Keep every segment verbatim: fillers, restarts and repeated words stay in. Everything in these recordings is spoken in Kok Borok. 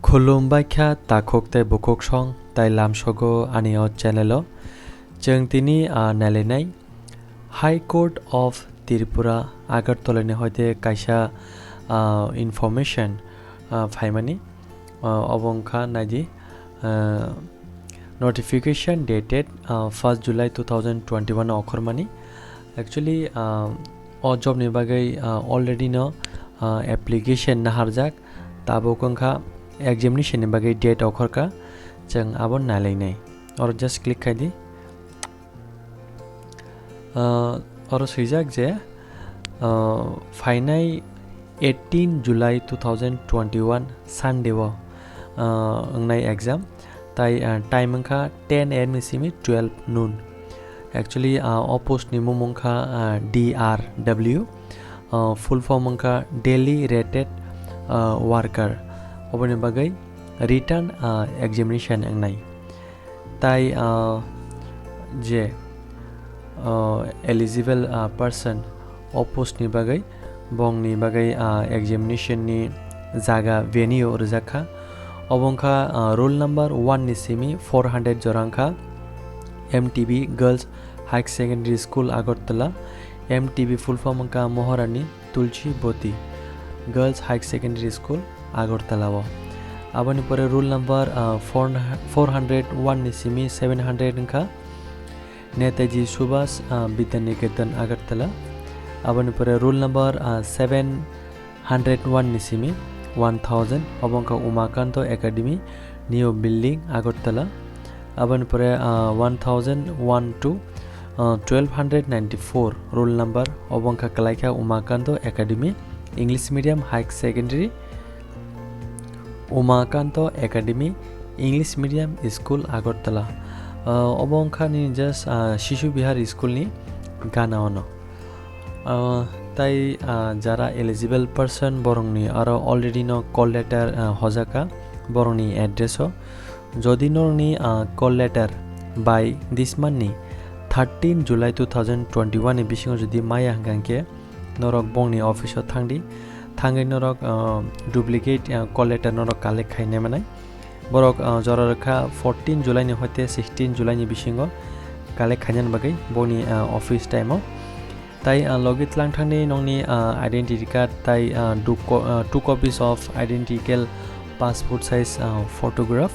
Khulumbai kha takhuk tei bukhuk song tai lamsogo ani o channel o. Chwng tini, ah, nailainai High Court of Tripura Agartala ni hoite kaisa, ah, information, ah, phaimani. Ah, obo wngkha naidi, ah, notification dated, ah, first July two thousand twenty-one o okhormani. Actually, ah, o job ni bagwi, ah, already no, ah, application naharjak. Tabuk wngkha examination ni bagwi date okhorkha, chwng abo nailainai. Oro just click khai di. Ah, oro swijak je, ah, phainai eighteen July two thousand twenty-one Sunday o, ah, wngnai exam. Tai, ah, time wngkha ten A M ni simi twelve noon. Actually, ah, o post ni mung wngkha, ah, D R W, ah, full form wngkha Daily Rated, ah, Worker. Oboni bagwi written, ah, examination wngnai. Tai, ah, je, ah, eligible, ah, person o post ni bagwi, bongni bagwi, ah, examination ni jaga venue rwjak kha. Obo wngkha, ah, roll number one ni simi four hundred jora wngkha M T B Girls High Secondary School Agartala. M T B full form wngkha Maharani Tulsi Boti Girls High Secondary School Agartala o. Aboni pore roll number, ah, four, four hundred one ni simi seven hundred wngkha Netaji Subhas, ah, Vidya Niketan Agartala. Aboni pore roll number, ah, seven hundred one ni simi one thousand, obo wngkha Umakanto Academy, New Building, Agartala. Aboni pore, ah, one thousand one to, ah, twelve hundred ninety-four roll number, obo wngkha kwlaikha Umakanto Academy, English Medium High Secondary, Umakanto Academy, English Medium School, Agartala. Ah, obo wngkha nini just, ah, Shishu Vihar School ni gana ono. Ah, tai, ah, jara eligible person borokni aro already no call letter, ah, hojaka borokni address o. Jodi norokni, ah, call letter by this month ni thirteen July two thousand twenty-one ni bisingo jodi maya hwnkha hwnkhe norok bongni office o thangdi, thangwi norok, ah, duplicate, ah, call letter norok collect khainai manai. Borok, ah, jora rwkha fourteen July ni hoite sixteen July ni bisingo collect khainani bagwi boni, ah, office time o. Tai, ah, logi tlang thangni nokni, ah, identity card tai, ah, du co-, ah, two copies of identical passport size, ah, photograph.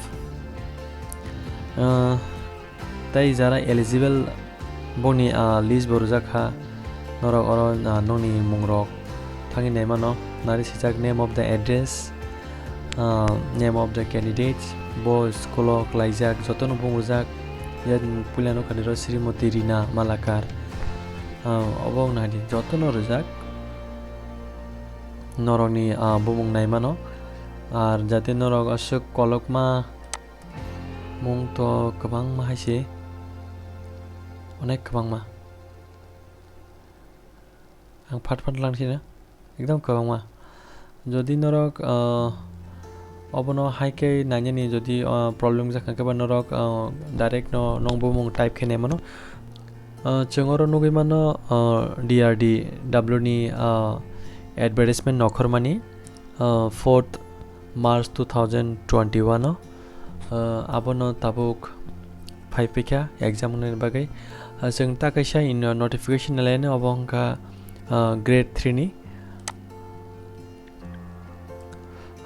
Ah, tai jara eligible boni, ah, list bo rwjak kha. Norok oro, ah, nokni mungrok thangwi naimano. Nari sijak name of the address, ah, name of the candidate, bo school o klaijak, jotono bung rwjak. Yang puila nokha niro Srimoti Rina Malakar. Ah, obo wng naidi, jotono rwjak. Norokni, ah, bumung naimano. Ar jate norok aswk kolokma mung to kwbangma hai se. Onek kwbangma. Ang phat phat lang sina. Ekdom kwbangma. Jodi norok, ah, obono hai khe nainani jodi, ah, problem wngjakha khe ba norok, ah, direct no nong bumung type khe naimano. Ah, chwng oro nugwi mano, ah, D R D W ni, ah, advertisement nokhormani, ah, fourth March two thousand twenty-one o, ah, abono tabuk phai phikha exam wngnani bagwi. Ah, chwng ta kaisa in notification nalainai, obo wngkha, ah, grade three ni.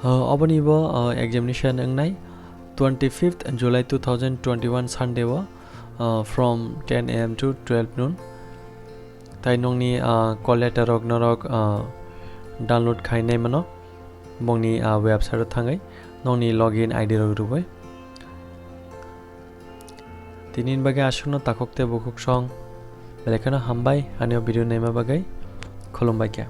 Ah, oboni bo, ah, examination wngnai twenty-fifth July two thousand twenty-one Sunday o, ah, from ten A M to twelve noon. Tai nokni, ah, call letter rok norok, ah, download khainai mano bongni, ah, website o thangwi nokni login I D rok rwui. Tini bagwi aswkno takhuk tei bukhuk song. Belai kheno hambai ani o video naima bagwi. Khulumbai khe.